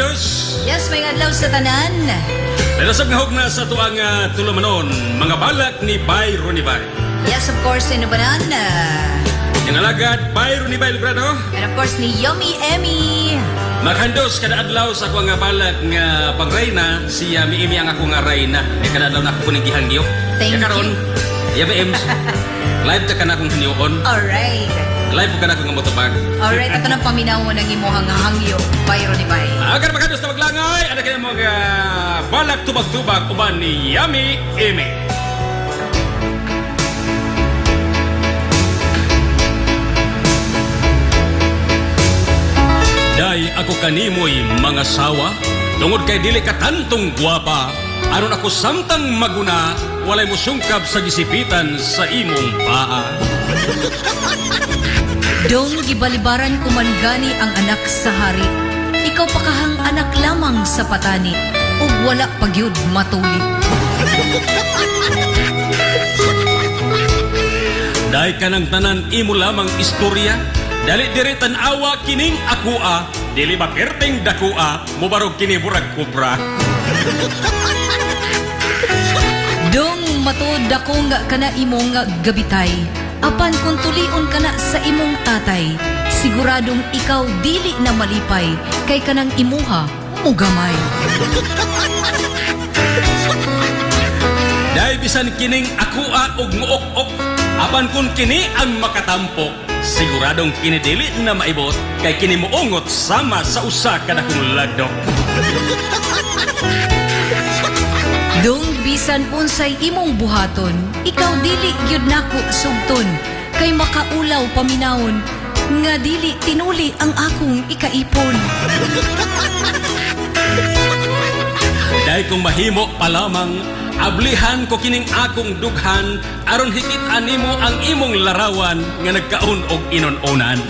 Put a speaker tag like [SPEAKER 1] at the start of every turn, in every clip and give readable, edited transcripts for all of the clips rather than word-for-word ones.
[SPEAKER 1] makandos.
[SPEAKER 2] Yes, maayong adlaw sa tanan.
[SPEAKER 1] Nalasag nga hugna sa tuang tulumanon, mga balak ni Bay Ronibay.
[SPEAKER 2] Yes, of course, inubanan.
[SPEAKER 1] Yang alagad, Bay Ronibay Librado.
[SPEAKER 2] And of course, ni Yummy Emmy.
[SPEAKER 1] Makandos, kada adlaw sa ako nga balak nga pagreyna, si Yummy Emmy ang ako nga reyna. Eh, kada adlaw na ako kuning gihangyo.
[SPEAKER 2] Thank
[SPEAKER 1] Ya karon,
[SPEAKER 2] you.
[SPEAKER 1] Yummy Ems, live ta ka na akong hangyoon.
[SPEAKER 2] Alright.
[SPEAKER 1] Live ka na akong nga motobag.
[SPEAKER 2] Alright, ato nang paminaw ng imuhang hangyo, Bay Ronibay.
[SPEAKER 1] Agar makandos na maglangay, ana kaya mga balak tubag-tubag uban ni Yummy Emmy. Day ako kanimoy mga sawa, tungod kay dili ka tantong gwapa, aron ako samtang maguna, walay musungkab sa gisipitan sa imong paa.
[SPEAKER 2] Dong gibalibaran ko man gani ang anak sa hari. Ikaw pa kahang anak lamang sa patani, ug wala pagyud matuli.
[SPEAKER 1] Day ka ng tanan imo lamang istorya, dali diri tan-awa kining akua, dili ba perting dakua, mubarog kini burag kubra.
[SPEAKER 2] Dong matuod ako nga kana imong gabitay, apan kung tulion ka na sa imong tatay, siguradong ikaw dili na malipay, kay kanang imuha mugamay.
[SPEAKER 1] Dahil bisan kining akua og muok-ok, apan kun kini ang makatampok, siguradong kini dili na maibot, kay kini muungot sama sa usa ka dakong lagdok.
[SPEAKER 2] Dong bisan unsay imong buhaton, ikaw dili gyud nako sugton, kay makaulaw paminawon, nga dili tinuli ang akong ikaipon.
[SPEAKER 1] Dahil kung mahimo pa lamang, ablihan ko kining akong dughan, aron higit animo ang imong larawan nga nagkaon og inon-onan.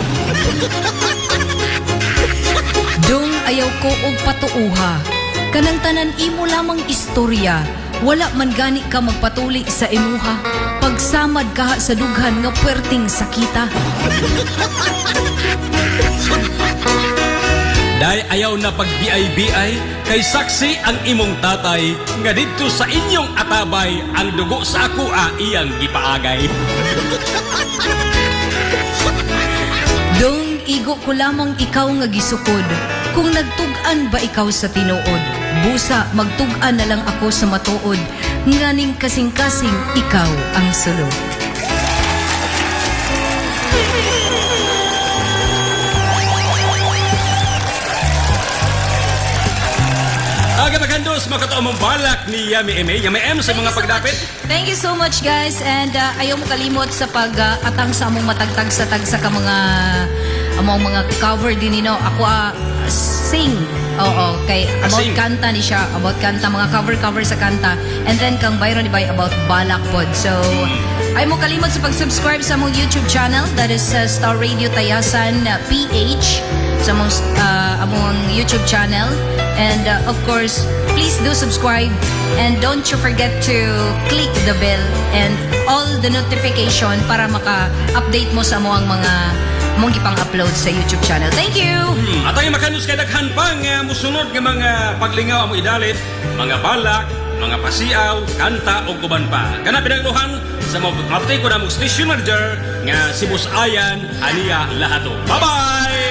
[SPEAKER 2] Dong ayaw ko og patuuha, kanang tanan imo lamang istorya, wala man gani ka magpatuli sa imuha, pagsamad ka sa dughan nga puwerteng sakita.
[SPEAKER 1] Dahil ayaw na pag-BI-BI, kay saksi ang imong tatay, nga didto sa inyong atabay, ang dugo sa akoa iyang gipaagay.
[SPEAKER 2] Dong igo ko lamang ikaw nga gisukod, kung nagtug-an ba ikaw sa tinuod, busa magtug-an na lang ako sa matuod, nganing kasing-kasing ikaw ang sulod.
[SPEAKER 1] Aga makandos, makatao mong balak ni Yummy M. Yummy M sa mga pagdapit.
[SPEAKER 2] Thank you so much, guys, and ayaw mo kalimot sa pag-atang sa among matagtag sa tag sa ka mga among mga cover din nino. Ako sing. Oo, kay about
[SPEAKER 1] Sing.
[SPEAKER 2] Kanta ni siya, about kanta, mga cover-cover sa kanta. And then kang Byron Ibay about balak pod. So, ay mo kalimot sa pag-subscribe sa among YouTube channel, that is Star Radio Tayasan PH sa among YouTube channel. And of course, please do subscribe and don't you forget to click the bell and all the notification para maka-update mo sa among mga mong gipang-upload sa YouTube channel. Thank you!
[SPEAKER 1] At ang makanus kay daghan pa nga musunod nga mga paglingaw amo idalit, mga balak, mga pasiaw, kanta ug uban pa. Kana pinagluhan sa mga update ko na mong station manager nga si Boss Ayan Ania Lahato. Bye-bye!